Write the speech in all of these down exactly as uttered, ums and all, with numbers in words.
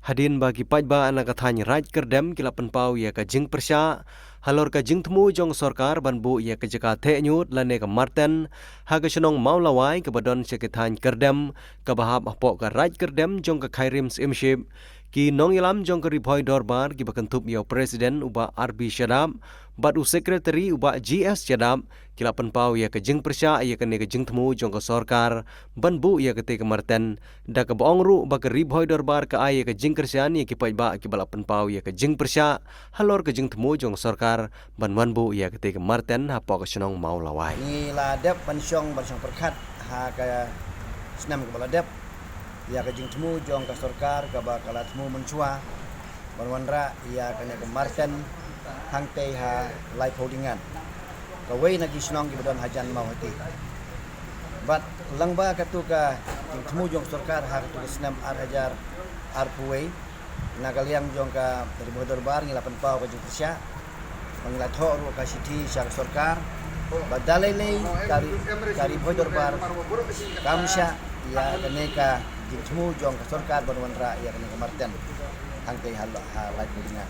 Hadien ba ki paidbah na ka thaiñ Raid Kyrdem ki la pynpaw ïa ka jingpyrshah halor ka jingthmu jong sorkar ban buh ïa ka jaka theh ñiut lane ka marten ha ka shnong Mawlawai kaba don sha ki thaiñ Kyrdem kaba hap hapoh ka Raid Kyrdem jong ka Khyrim Syiemship, ki nongïalam jong ka Ri Bhoi Dorbar kiba kynthup ïa u President u Bah R B Shadap bad u Secretary u Bah G S Shadap ki la pynpaw ïa ka jingpyrshah ïa kane ka jingthmu jong ka sorkar ban buh ïa katei ka marten, da kaba ong ruh ba ka Ri Bhoi Dorbar ka ai ïa ka jingkyrshan ïa ki paidbah kiba la pynpaw ïa ka jingpyrshah halor ka jingthmu jong ka sorkar ban wan buh ïa katei ka marten hapoh ka shnong Mawlawai. Ngi la dep ban shong, ban shong pyrkhat ha ka snem kaba la dep ïa ka jingthmu jong ka sorkar kaba ka la thmu mynshuwa ban wanrah ïa kane ka marten hangtei ha Laiphew Dingan, kawei na ki shnong kiba don hajan Mawhati. Bad lyngba katu ka jingthmu jong sorkar ha katu ka snem ar hajar arphew wei, na ka liang jong ka Ri Bhoi Dorbar ngi la pynpaw ka jingpyrshah, ba ngi la thoh ruh ka shithi sha ka sorkar ba da lei lei ka Ri, ka Ri Bhoi Dorbar kam shah ïa kane ka jingthmu jong ka sorkar ban wanrah ïa kane ka marten hangtei ha, ha Laiphew Dingan.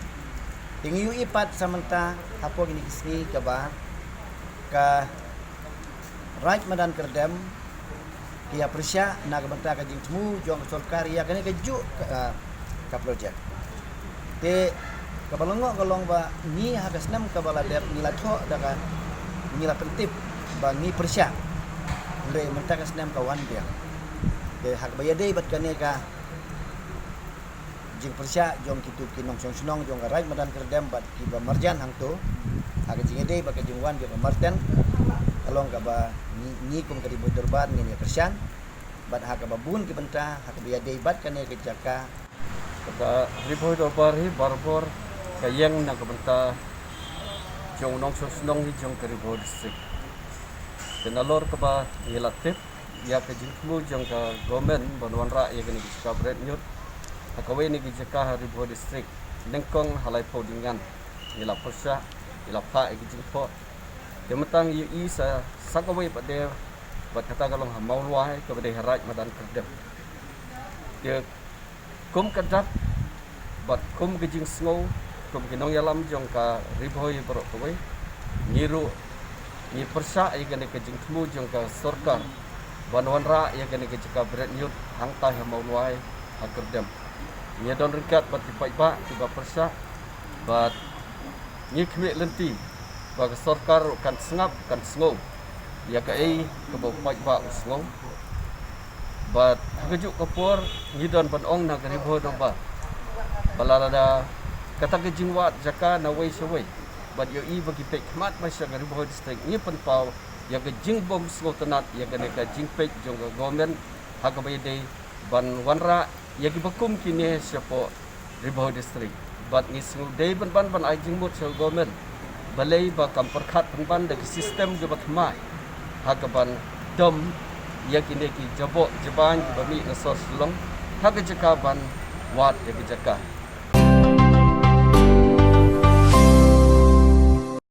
Te ngi ïohi pat sa mynta hapoh kine ki sngi kaba ka Raid Madan Kyrdem ki ïa pyrshah na ka bynta ka jingthmu jong ka sorkar ïa kane kajuh ka, ah, ka projek. Te kaba lyngngoh ka long ba ngi ha ka snem kaba la dep ngi la thoh da ka, ngi la pyntip ba ngi pyrshah. Hynrei mynta ka snem ka wan biang. Te ha kaba ïadei bad kane ka jingpyrshah jong kitu ki nongshong shnong jong ka Raid Madan Kyrdem bad kiba marjan hangto ha ka jingïadei bad ka jingwan jong ka marten, ka long kaba ngi, ngi kum ka Ri Bhoi Dorbar ngin ïa kyrshan. Bad ha kaba bun ki bynta ha kaba ïadei bad kane ka jaka, ka Ri Bhoi Dorbar hi barabor ka ïeng na ka bynta jong u nongshong shnong hi jong ka Ri Bhoi District. Te nalor kaba ngi la tip ïa ka jingthmu jong ka government ban wanrah ïa kane ka jaka bret ñiut ha kawei na ki jaka ha Ri Bhoi District, nyngkong ha Laiphew Dingan ngi la pyrshah, ngi la phah ïa ka jingthoh. Te mynta ngi ïohi sa, sa kawei pat de, bad kata ka long ha Mawlawai kaba dei ha Raid Madan Kyrdem. Te kum ka dak bad kum ka jingsngew, kum ki nongïalam jong ka Ri Bhoi baroh kawei, ngi ruh ngi pyrshah ïa kane ka jingthmu jong ka sorkar ban wanrah ïa kane ka jaka bret ñiut hangtai ha Mawlawai ha Kyrdem. Ngi don ryngkat bad ki paidbah kiba pyrshah bad ngi khmih lynti ba ka sorkar ruh kan sngap, kan sngew ïa kaei kaba u paidbah u sngew. Bad ha kajuh ka por ngi don ban ong na ka Ri Bhoi Dorbar ba lada kata ka jingwad jaka na wei sha wei bad ïohi ba ki peit khmat ba sha ka Ri Bhoi District, ngi pynpaw ïa ka jingbym sngewtynnad ïa kane ka jingpeit jong ka government ha kaba ïadei ban wanrah ïa kiba kum kine shapoh Ri Bhoi District. Bad ngi sngewdei ban ban ban ai jingmut sha ka government, balei ba kam pyrkhat pynban da ki system kiba thymmai ha kaban dom ïa kine ki jaboh jabain kiba mih na sor Shillong ha ka jaka ban wad ïa ka jaka.